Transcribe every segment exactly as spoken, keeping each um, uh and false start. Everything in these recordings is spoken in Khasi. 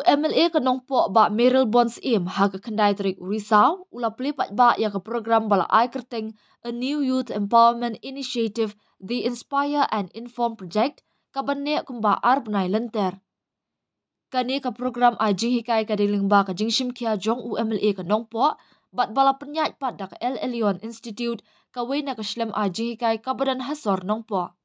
M L A ka Nongpoh Bah Mayralborn Syiem ha ka khyndai tarik u Risaw u la plie paidbah ïa ka program ba la ai kyrteng A New Youth Empowerment Initiative, the Inspire and Inform Project, ka ban neh kumba ar bnai lynter. Kane ka program ai jinghikai ka dei lyngba ka jingshim khia jong u M L A ka Nongpoh bad ba la pynïaid pat da ka L Elyon Institute, kawei na ka shlem ai jinghikai kaba don ha sor Nongpoh.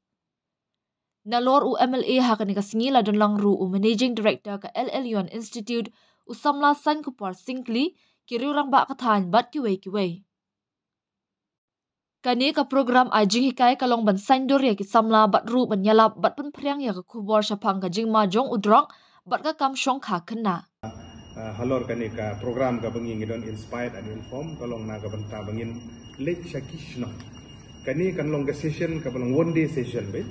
Nalor u M L A ha kane ka sngi la don lang ruh u Managing Director ka L Elyon Institute, u samla Sainkupor Syngkli, ki riewrangbah ka thaiñ bad kiwei kiwei. Kane ka program ai jinghikai ka long ban saiñdur ïa ki samla bad ruh ban ïalap bad pynphriang ïa ka khubor shaphang ka jingma jong u drok bad ka kam shongkha khynnah. Uh, halor kane ka program kaba ngi ngi don Inspired and Inform, ka long na ka bynta ba ngin leit sha ki shnong. Kane kan long ka session kaba long one day session beit.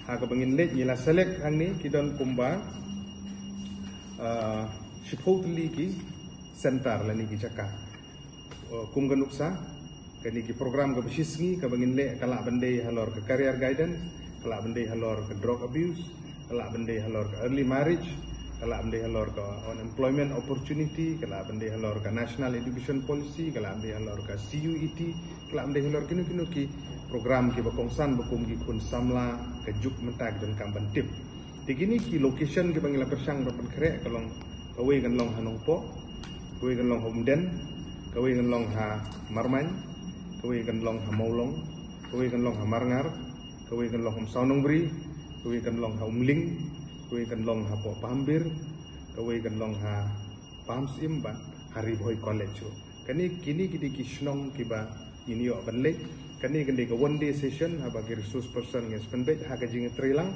Ha kaba ngin leit ngi la select hangne ki don kumba uh, shiphew tylli ki center lane ki jaka. Uh, kum ka nuksa, kane ki program kaba shisngi kaba ngin leh ka lah ban dei halor ka career guidance, ka lah ban dei halor ka drug abuse, ka lah ban dei halor ka early marriage, ka lah ban dei halor ka unemployment opportunity, ka lah ban dei halor ka national education policy, ka lah ban dei halor ka C U E T, ka lah ban dei halor kino kino ki program kiba kongsan ba kum ki khun samla ka juk mynta ki donkam ban tip. Te kine ki location kiba ngi la pyrshang ban pynkhreh ka long, kawei kan long ha Nongpoh, kawei kan long ha Umden, kawei kan long ha Marmain, kawei kan long ha Mawlong, kawei kan long ha Marngar, kawei kan long ha Umsaw Nongbri, kawei kan long ha Umling, kawei kan long hapoh Pahambir, kawei kan long ha Pahamsyiem bad ha Ri Bhoi College. Kane kine ki dei ki shnong kiba ngin ïoh ban leit. Kane kan dei ka one day session haba ki resource person ngin sa pynbeit ha ka jingïatreilang.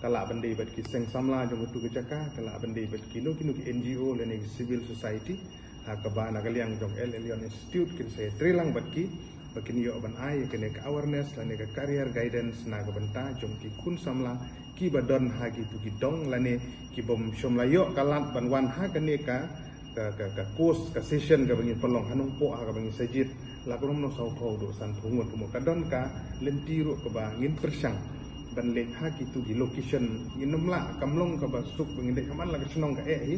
Ka lah ban dei bad ki seng samla jong katu ka jaka, ka lah ban dei bad kino kino ki N G O lane ki civil society. Ha kaba na ka liang jong L Elyon Institute kin sa ïatreilang bad ki ba kin ïoh ban ai kane ka awareness lane ka career guidance na ka bynta jong ki khun samla kiba don ha kitu ki dong lane ki bym shym la ïoh ka lad ban wan ha kane ka ka, ka, ka course, ka session kaba ngin pynlong ha Nongpoh ha kaba ngin sa jied la kumno sawphew haduh sanphew ngut. Kumno ka don ka lynti ruh kaba ngin pyrshang ban leit ha kitu ki location. Ngin ym lah, kam long kaba suk ba ngin leit ha man la ka shnong ka eh hi.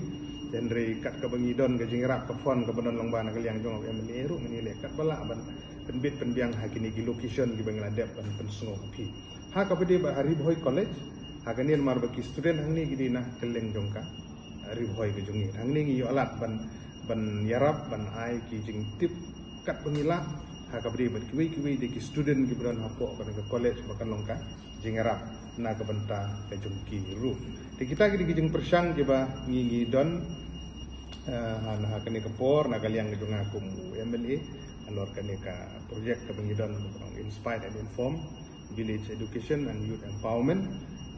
Hynrei kat kaba ngi don ka jingïarap ka fund kaba don lyngba na ka liang jong u M L A ruh ngin ïaleh katba lah ban pynbit pynbiang ha kine ki location kiba ngi la dep ban pynsngew ha phi. Ha kaba dei bad ha Ri Bhoi College, ha kane namar ba ki student hangne ki dei na kylleng jong ka Ri Bhoi ka jong ngi. Hangne ngi ïoh lad ban, ban ïarap ban ai ki jingtip katba ngi lah. Ha kaba dei bad kiwei kiwei de ki student kiba don hapoh kane ka college ba kan long ka jingïarap na ka bynta ka jong ki ruh. Te kita ki dei ki jingpyrshang kiba ngi ngi don, eh, ha, ha kane ka por na ka liang ka jong nga kum u M L A halor kane ka project kaba ngi don, Inspired and Inform Village Education and Youth Empowerment,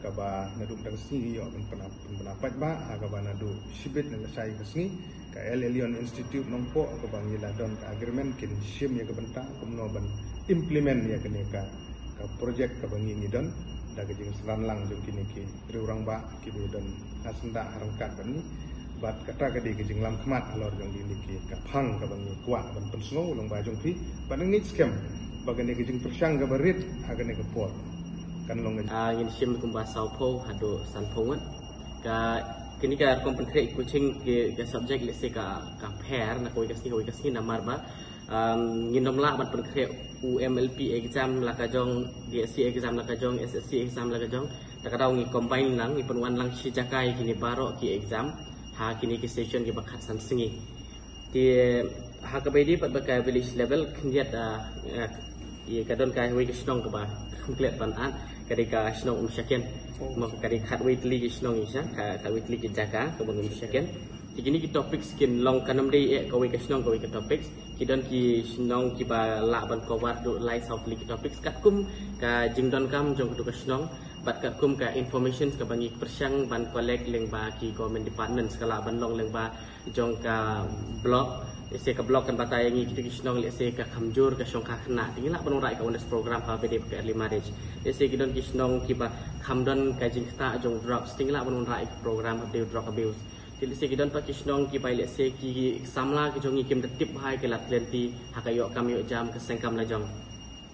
kaba naduh mynta ka sngi ngi ïoh ban pynap, pynap paidbah, ha kaba naduh shibit na lashai ka sngi ka L Elyon Institute Nongpoh kaba ngi la don ka agreement kin shim ïa ka bynta kumno ban implement ïa kane ka, ka project kaba ngi ngi don da ka jingsdang lang jong kine ki riewrangbah kiba don ha syndah ha ryngkat bad ngi. Bad kata ka dei ka jinglam khmat halor jong kine ki, ka phang kaba ngi kwah ban pynsngew lyngba jong phi. Bad ngi ngeit skhem ba kane ka jingpyrshang kaba rit ha kane ka por kan long ka, ah, ngin shim kumba sawphew haduh sanphew ngut. Ka, kine ka rukom pynkhreh coaching ki, ka subject lehse ka, ka pher na kawei ka sngi kawei ka sngi namar ba Um, ngin ym lah ban pynkhreh u M L P exam la ka jong, D S C exam la ka jong, S S C exam la ka jong. Ta ka daw ngi combine lang, ngi pynwan lang shi jaka ïa kine baroh ki exam ha kine ki session kiba khatsan sngi. Te ha kaba ïadei pat bad ka village level khyndiat, ah, ah, ïa ka don kawei ka shnong kaba kham klet ban add, ka dei ka shnong Umshaken. Mo, ka dei khatwei tylli ki shnong, ïa sha, ka, khatwei tylli ki jaka kaba Umshaken. Te kine ki topics kin long, kan ym dei eh kawei ka shnong kawei ka topics. Ki don ki shnong kiba lah ban cover haduh lai saw tylli ki topics katkum ka jingdonkam jong katu ka shnong bad katkum ka information kaba ngi pyrshang ban collect lyngba ki government departments, ka lah ban long lyngba jong ka block. Lehse ka block kan batai ïa ngi kitu ki shnong, lehse ka kamjur, ka shongkha khynnah, te ngi lah ban wanrah ka awareness program kaba ïadei bad ka early marriage. Lehse ki don ki shnong kiba kham don ka jingktah jong drugs, te ngi lah ban wanrah ïa ka program kaba ïadei bad drug abuse. Te lehse ki don pat ki shnong kiba lehse ki samla ki jong ngi kim da tip bha ïa ka lad ka lynti ha ka ïoh kam ïoh jam, ka seng kam lajong.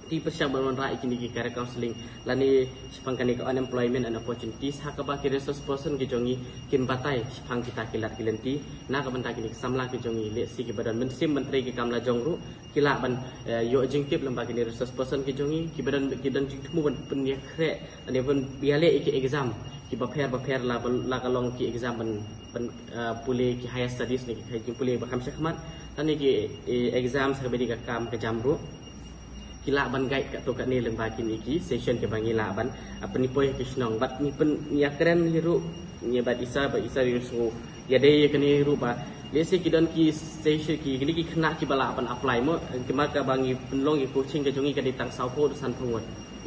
Ti pyrshang ban wanrah ïa kine ki career counseling lane shaphang kane ka unemployment and opportunities ha kaba ki resource person ki jong ngi kin batai shaphang kita ki lad ki lynti na ka bynta kine ki samla ki jong ngi, lehse kiba don mynsiem ban trei ki kam la jong ruh ki lah ban, eh, ïoh jingtip lyngba kine resource person ki jong ngi, kiba don, ki don jingthmu ban pynïakhreh lane ban ïaleh ïa ki exam kiba pher ba pher, la, la ka long ki exam ban, ban, eh, pule ki higher studies ne ki, ki pule ba kham shakhmat, lane ki, eh, exam ha kaba ïadei ka kam ka jam ruh. Ki lah ban guide katto katne lyngba kine ki session kiba ngi lah ban, ah, pynpoi ha ki shnong. Bad ngi pyn, ngi ïakren hi ruh, ngi bad isa, bad isa ri shu ïadei ïa kane ruh ba, lehse ki don ki session ki, kine ki khynnah kiba lah ban apply mo, ki, ma kaba ngi pynlong ïa coaching ka jong ngi ka dei tang sawphew haduh sanphew ngut.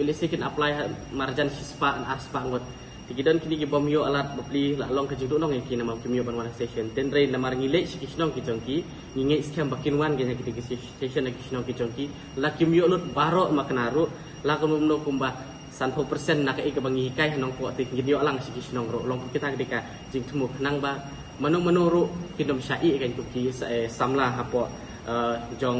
Lehse kin apply ha marjan shispah ne arspah ngut. Te ki don kine ki bym ïoh lad bapli, la long ka jingduhnong ïa ki namar kim ïoh ban wan ha session. Hynrei namar ngi leit sha ki shnong ki jong ki, ngi ngeit skhem ba kin wan kine ki session ha ki shnong ki jong ki. La kim ïoh lut baroh ma kane ruh, la kumno kumno kumba sanphew percent na kaei kaba ngi hikai ha Nongpoh te kin ïoh lang sha ki shnong ruh. Long kum kita ki dei ka jingthmu khnang ba mano mano ruh kin ym shah ïeh kan kum ki sa-, eh, samla hapoh, eh, jong